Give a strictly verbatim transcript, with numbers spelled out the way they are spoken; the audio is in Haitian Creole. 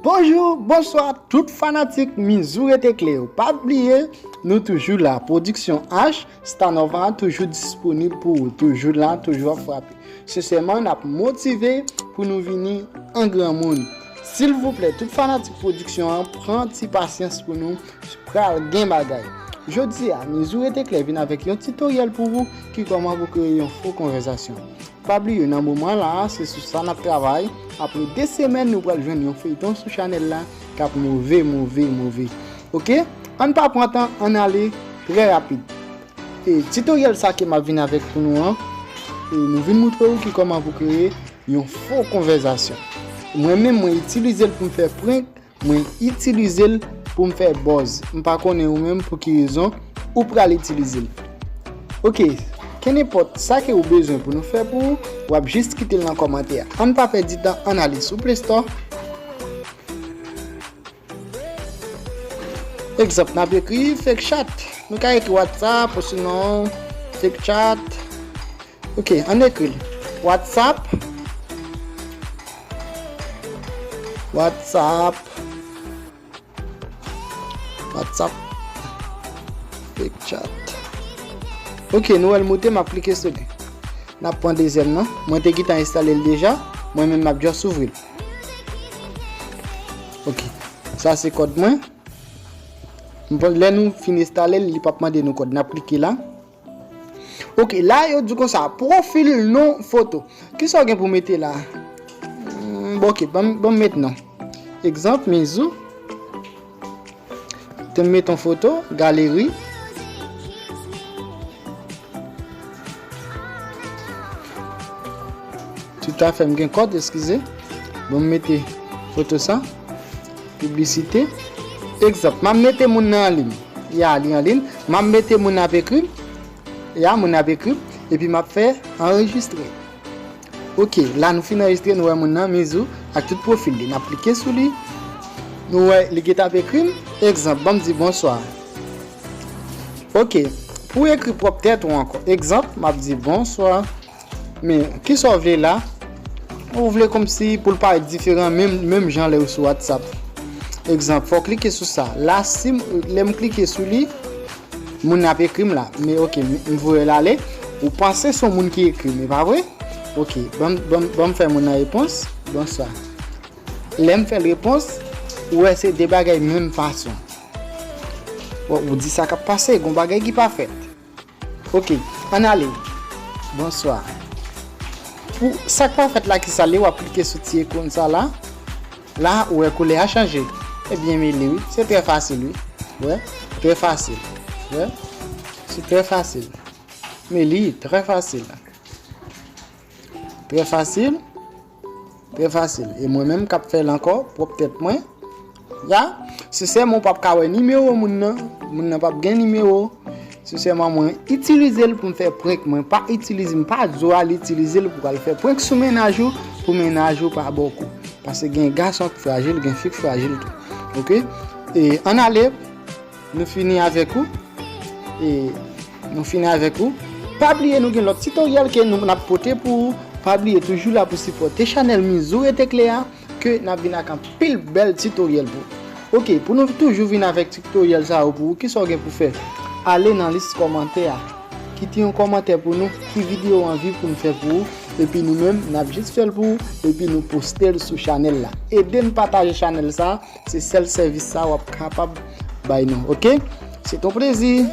Bonjou, bonswa, tout fanatik Mizou Rete Klè yo. Pa bliye, nou toujou la. Pwodiksyon H, Star Nova, toujou disponib pou ou. Toujou la, toujou ap frape. Sensèman, n ap motive pou nou vini an granmoun. Silvouplè, tout fanatik pwodiksyon an, pran ti pasyans pou nou, pral gen bagay. Jodi a, Mizou Rete Klè vin avèk yon titoryèl pou ou ki kòman pou kreye yon fo konvèsasyon. Pa bliye, nan moman la, se sou sa n ap travay. Apre de semèn, nou pral jwenn yon feyton sou chanèl la k ap move, move, move. Oke? Ann pa pran tan, ann ale trè rapid. E titoryèl sa ke m ap vin avèk pou nou an, e nou vin montre ou ki kòman pou kreye yon fo konvèsasyon. Mwen menm, mwen itilize l pou m fè prank, mwen itilize l pou m fè buzz. M pa konnen ou menm pou ki rezon ou pral itilize l. Oke, kenenpòt sa ke ou bezwen pou nou fè pou ou, w ap jis kite l nan kòmantè a. Ann pa pèdi tan, ann ale sou Play Store. Egzanp, n ap ekri fake chat. Nou ka ekri WhatsApp, osinon fake chat. Oke, ann ekri l. WhatsApp. WhatsApp. WhatsApp. Fake chat. Oke, nou wè l moute, m ap klike sou li. N ap pran dezyèm nan. Mwen te gentan enstale l deja. Mwen menm, m ap just ouvri l. Oke. Sa se kòd mwen. M pran, lè nou fin enstale l, li p ap mande nou kòd. N ap klike la. Oke, la yo di konsa, pwofil, non, foto. Kisa w gen pou mete la? Hmm, bon, oke, ban m, ban m met non. Egzanp, Mizou. Te m met yon foto, galeri. Tout afè m gen kòd, eskize. Bon, m mete foto sa. Piblisite. Egzanp, m ap mete moun nan an liy. Ya, li an liy. M ap mete moun nan ap ekri m. Ya, moun nan ap ekri m. Epi m ap fè anrejistre. Oke, la nou fin anrejistre, nou wè moun nan, Mizou, ak tout pwofil li. N ap klike sou li. Nou wè, li gentan ap ekri m. Egzanp, ban m di bonswa. Oke, pou ekri pwòp tèt ou ankò. Egzanp, m ap di bonswa. Men, kisa w vle la? Ou vle kòmsi pou l parèt diferan, menm, menm jan lè ou sou WhatsApp. Egzanp, fò w klike sou sa. La, si m, lè m klike sou li, moun nan ap ekri m la. Men oke, m, m voye l ale. Ou panse se yon moun ki ekri m, e pa vre? Oke, ban m, ban m, ban m fè moun nan repons. Bonswa. Lè m fè l repons, ou wè se de bagay menm fason. Bon, ou di sa k ap pase, gon bagay ki pa fèt. Oke, ann ale. Bonswa. Pou sa k pa fèt la, ki sa l ye, w ap klike sou ti ikòn sa la. La, ou wè koulè a chanje. Ebyen, men li, wi. Se trè fasil, wi. Wè, trè fasil. Wè, se trè fasil. Men li, trè fasil. Trè fasil. Trè fasil. E mwen menm k ap fè l ankò, pwòp tèt mwen. Ya, sensèman, ou p ap ka wè nimewo moun nan. Moun nan p ap gen nimewo. Sensèman, mwen itilize l pou m fè prank. Mwen pa itilize, m pa di w al itilize l pou w al fè prank sou mennaj ou, pou mennaj ou pa ba w kou. Paske gen gason k frajil, gen fi k frajil tou. Oke? E ann ale. Nou fini avèk ou. E nou fini avèk ou. Pa bliye, nou gen lòt titoryèl ke nou, n ap pote pou ou. Pa bliye, toujou la pou sipòte chanèl Mizou Rete Klè a, ke n ap vin ak anpil bèl titoryèl pou ou. Oke, pou nou toujou vin avèk titoryèl sa yo pou ou, kisa w gen pou fè? Ale nan lis kòmantè a. Kite yon kòmantè pou nou, ki videyo w anvi pou n fè pou ou, epi nou menm, n ap jis fè l pou ou, epi nou poste l sou chanèl la. Ede n pataje chanèl sa, se sèl sèvis sa w ap kapab bay nou, oke? Se t on plezi.